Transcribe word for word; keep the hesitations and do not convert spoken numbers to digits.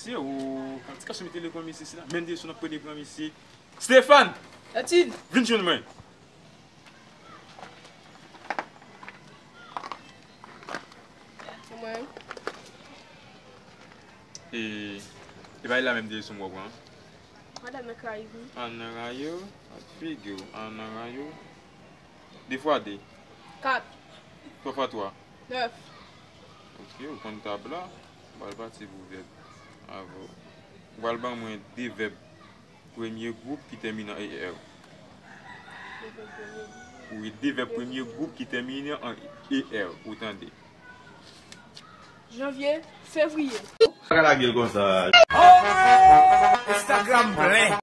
Se ou, kantika sou mete le granmisye sila, menm de sou nan premye granmisye. Stéphane! Latin! Vin jwenn mwen. Se mwen. E, e bay la menm de sou mwen pran. Madan nan Karayib, wi. Ann nan Rayo, ak figi w, Ann nan Rayo. De fwa de. Kat. Twa fwa twa. Nèf. Ok, ou konn tab la. M pral pati pou vèb avè w. Ou pral ban mwen de vèb premye gwoup ki tèmine an E R. Wi, de vèb premye gwoup ki tèmine an E R. Ou tande. Janvye, fevriye. Pa ka lage l konsa. Instagram plen.